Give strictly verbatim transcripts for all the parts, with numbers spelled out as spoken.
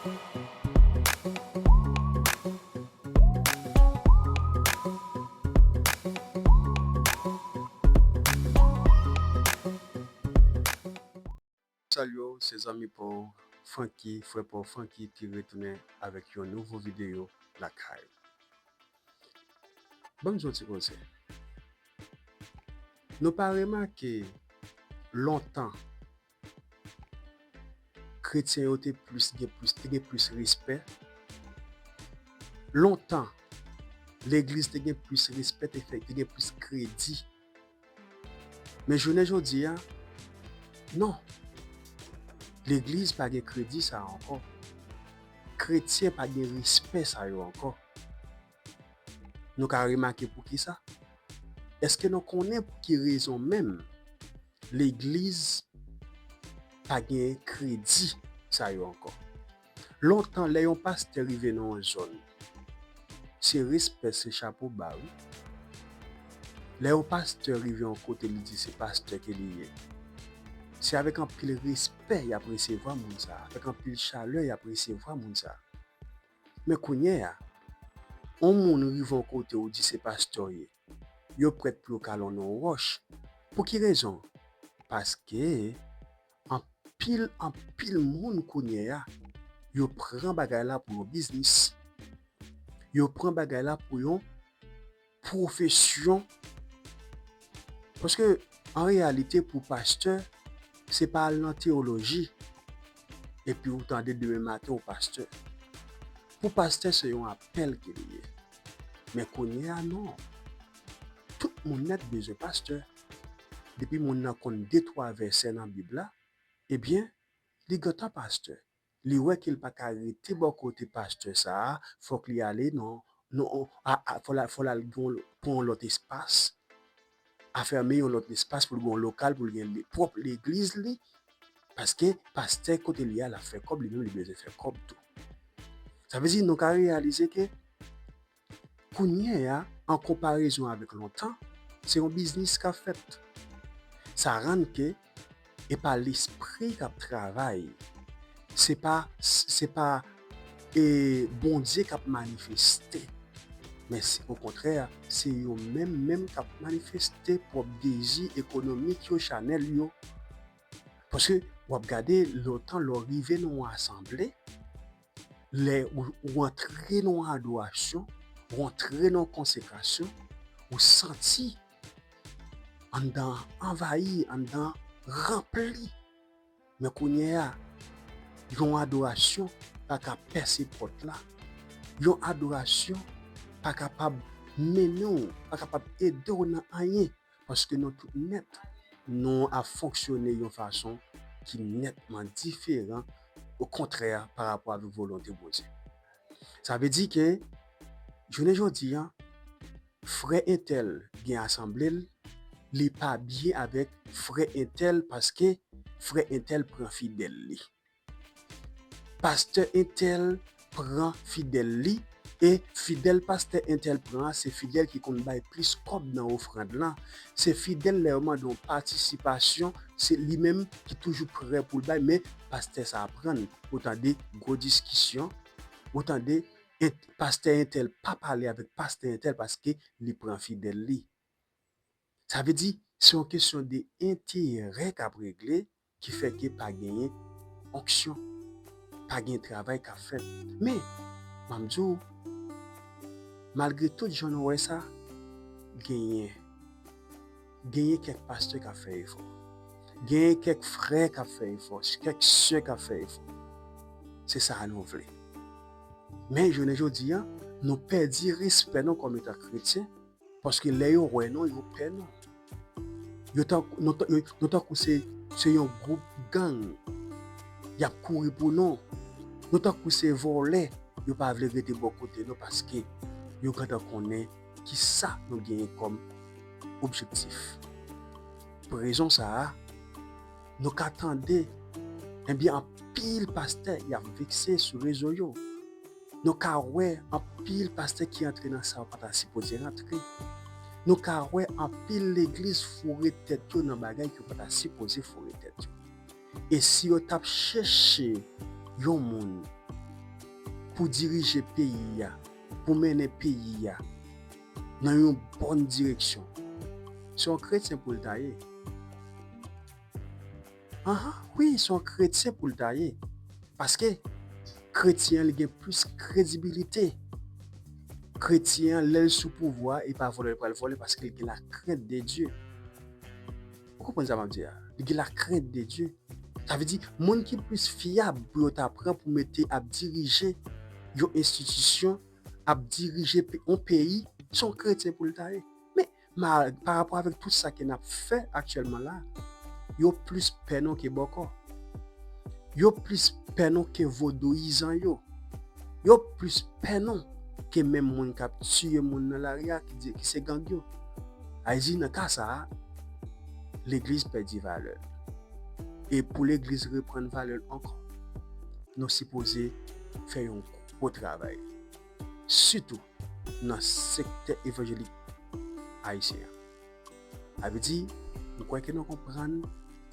Salye w, se zanmi pa w, Francky, frè pa w Francky ki retounen avèk yon nouvo videyo lakay. Ban m di w yon ti koze. Nou pa remake lontan, kretyen yo te plis gen plis, te gen plis respè. Lontan, legliz te gen plis respè, te fè, te gen plis kredi. Men jounen jodi a, non. Legliz pa gen kredi sa a ankò. Kretyen pa gen respè sa yo ankò. Nou ka remake poukisa? Èske nou konnen pou ki rezon menm legliz pa gen kredi sa yo ankò? Lontan, lè yon pastè rive nan yon zòn, se respè, se chapo ba, wi. Lè yon pastè rive yon kote, li di se pastè ke li ye. Se avèk anpil respè y ap resevwa moun sa a, avèk anpil chalè y ap resevwa moun sa a. Men kounye a, yon moun rive yon kote ou di se pastè w ye, yo prèt pou yo kale w nan yon wòch. Pou ki rezon? Paske anpil, anpil moun kounye a, yo pran bagay la pou yon biznis. Yo pran bagay la pou yon pwofesyon. Paske, an reyalite, pou pastè, se pa al nan teyoloji, epi ou tande demen maten ou pastè. Pou pastè, se yon apèl ke li ye. Men kounye a, non. Tout moun nèt bezwen pastè. Depi moun nan konn de twa vèsè nan Bib la, ebyen, li gentan pastè. Li wè ke l pa ka rete bò kote pastè sa a, fòk li ale nan, nan, a, a, fò l al, fò l al gen yon, pran yon lòt espas, afèmen yon lòt espas pou l gen yon lokal, pou l gen le, pwòp legliz li, paske pastè kote li a, l ap fè kòb, li menm li bezwen fè kòb tou. Sa vle di, nou ka reyalize ke kounye a, an konparezon avèk lontan, se yon biznis k ap fèt. Sa rann ke e pa lespri k ap travay. Se pa, se pa, e, Bondye k ap manifeste. Men se, okontrè, se yo menm, menm k ap manifeste pwòp dezi ekonomik yo, chanèl yo. Paske w ap gade lontan, lè w rive nan yon asanble, lè ou, ou antre nan yon adorasyon, ou antre nan yon konsekrasyon, ou santi anndan an anvayi, anndan an ranpli. Men kounye a, yon adorasyon pa ka pèse pòt la. Yon adorasyon pa kapab mennen w, pa kapab ede w nan anyen. Paske nou tout nèt, nou ap fonksyone yon fason ki nètman diferan, okontrè, parapò avèk volonte Bondye. Sa vle di ke, jounen jodi a, frè entèl gen asanble l, li pa byen avèk frè entèl paske frè entèl pran fidèl li. Pastè entèl pran fidèl li, e fidèl pastè entèl pran an, se fidèl ki konn bay plis kòb nan ofrann lan. Se fidèl lè yo mande yon patisipasyon, se li menm ki toujou prè pou l bay, men pastè sa a pran l. Ou tande gwo diskisyon, ou tande ent-, pastè entèl pa pale avèk pastè entèl paske li pran fidèl li. Sa vle di, se yon kesyon de enterè k ap regle ki fè ke pa genyen onksyon, pa gen travay k ap fèt. Men, ban m di w, malgre tout jan nou wè sa, genyen, genyen kèk pastè k ap fè efò. Genyen kèk frè k ap fè efò, kèk sè k ap fè efò. Se sa a nou vle. Men, jounen jodi a, nou pèdi respè nou kòm etan kretyen, paske lè yo wè nou, yo pè nou. Yo tan-, nou tan-, yo, nou tankou se, se yon gwoup gang. Y ap kouri pou nou. Nou tankou se vòlè. Yo pa vle rete bò kote nou paske yo gentan konnen kisa nou genyen kòm objektif. Pou rezon sa a, nou ka tande, ebyen, anpil pastè y ap vekse sou rezo yo. Nou ka wè anpil pastè ki antre nan sa yo pa ta sipoze rantre. Nou ka wè anpil legliz foure tèt yo nan bagay ke yo pa ta sipoze foure tèt yo. E si yo t ap chèche yon moun pou dirije peyi a, pou mennen peyi a nan yon bòn direksyon, se yon kretyen pou l ta ye. Anhan, wi, se yon kretyen pou l ta ye. Paske kretyen an, li gen plis kredibilite. Kretyen an, lè l sou pouvwa, e pa vòlè l pral vòlè, paske l gen lakrent de Dye. Ou konprann sa m ap di a? Li gen lakrent de Dye. Sa vle di, moun ki plis fyab pou yo ta pran pou mete ap dirije yon enstitisyon, ap dirije pe-, yon peyi, se yon kretyen pou l ta ye. Men, ma-, pa rapò avèk tout sa ke n ap fè aktyèlman la, yo plis pè nou ke bòkò. Yo plis pè nou ke vodouyizan yo. Yo plis pè nou ke menm moun k ap tiye moun nan lari a, ki di, ki se gang yo. Sa vle di, nan ka sa a, legliz pèdi valè l. E pou legliz reprann valè l ankò, nou sipoze fè yon gwo travay. Sitou nan sektè evanjelik ayisyen an. Sa vle di, m kwè ke nou konprann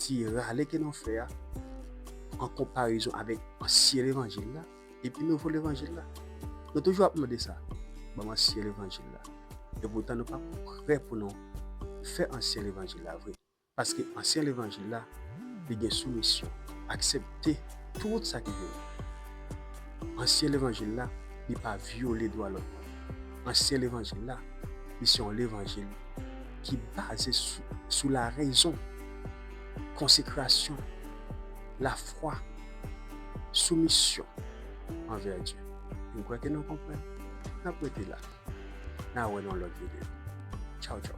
ti rale ke nou fè a an konparezon avèk ansyen levanjil la epi nouvo levanjil la. Nou toujou ap mande sa, ban m ansyen levanjil la. Epoutan nou pa prè pou nou fè ansyen levanjil la vre. Paske ansyen levanjil la, li gen soumisyon, aksepte tout sa ki vini. Ansyen levanjil la, li pa vyole dwa lòt moun. Ansyen levanjil la, li se yon levanjil ki baze sou, sou larezon, konsekrasyon, lafwa, soumisyon anvè Dye. M kwè ke nou konprann. N ap rete la. N a wè nan lòt videyo. Tchaw, tchaw.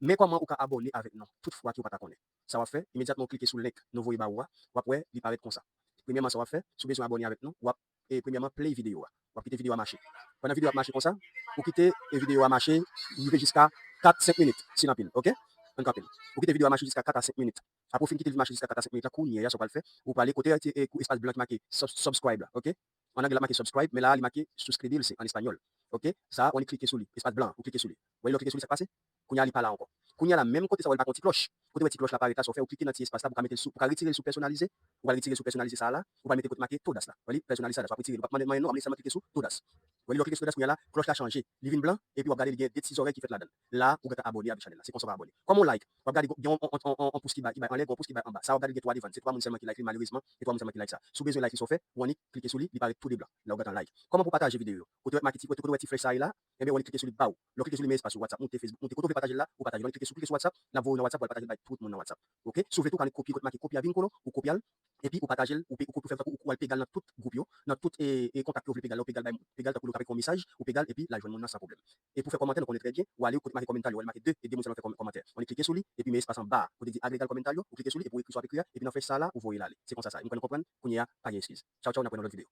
Men kòman ou ka abòne avèk nou, tout fwa ke w pa ta konnen. Sa w ap fè, imedyatman w klike sou link nou voye ba ou a, w ap wè li parèt konsa. Premyèman, sa w ap fè, si w bezwen abòne avèk nou, w ap, e, premyèman, play videyo a. W ap kite videyo a mache. Pandan videyo a ap mache konsa, ou kite, e, videyo a mache, rive jiska kat, senk minit, si l anpil, oke? Ann kanpe l. Ou kite videyo a mache jiska kat a senk minit. Apre w fin kite l mache jiska kat a senk minit la, kounye a, sa w pral fè, ou prale kote, e, espas blan ki make sub-, subscribe la, oke? An anglè l ap make subscribe, men la a li make suscribirse an espanyòl. Oke? Sa a, w annik klike sou li, espas blan an, ou klike sou li. Wè lè w klike sou li, sa k pase? Kounye a li pa la ankò. Kounye a la, menm kote sa w wè li pa gen yon ti klòch. Kote w wè ti klòch la parèt la, sa w fè, ou klike nan ti espas la pou w ka mete l sou, pou w ka retire l sou pèsonalize, ou pral retire l sou pèsonalize sa a la, ou pral mete kote make todas la. Wè li, pèsonalize sa a, sa w ap retire l. Ou p ap mande, mande non, w ap sèlman klike sou todas. Wè li, lè w klike sou todas, kounye a la, klòch la chanje. Li vin blan, epi w ap gade li gen de ti zòrèy ki fèt ladan l. La, ou gentan abòne avèk chanèl la. Se konsa w abòne. Kòman w like? W ap gade gen yon, yon, yon, yon, yon pous ki bay, ki bay anlè, gen yon pous ki bay anba. Sa w ap gade gen twa devan l. Se twa moun sèlman ki like li, malerezman, se twa moun sèlman ki like sa. Si w bezwen like li, sa w fè, ou annik klike sou li, li parèt tou de blan. La, ou gentan like. Kòman pou pataje videyo yo? Kote w wè make ti, kote, kote w wè ti flèch sa a ye la, enben, w annik klike sou li ba w. Lè w klike sou li, men espas sou WhatsApp, moute Facebook, moute kote w vle pataje l la, ou pataje l. W annik klike sou, klike sou WhatsApp, l ap voye w nan WhatsApp, w al pataje l bay tout moun nan WhatsApp. Oke? Si w vle tou, w ka annik kopye kote make kopye a vin kolo, ou kopye l, epi ou pataje l, ou pe, ou pe fè tankou ou al pe egal nan tout gwoup yo, nan tout, e, e, kontak yo, ou vle pe egal la, ou pe egal bay moun. Pe egal tankou lè w t ap ekri yon mesaj, ou pe egal, epi l al jwenn moun nan san pwoblèm. E pou fè kòmantè, nou konnen trè byen, w ale kote make kòmantè yo, w al make de, e de moun sèlman fè kòm-, kòmantè. W annik klike sou li, epi men espas anba a, kote di agregar kòmantè yo, ou klike sou li, epi w ekri sa w ap ekri a, epi nan flèch sa a la, ou voye l ale. Se konsa sa ye. M kwè nou konprann, kounye a, pa gen eskiz. Tchaw, tchaw, n ap wè nan lòt videyo.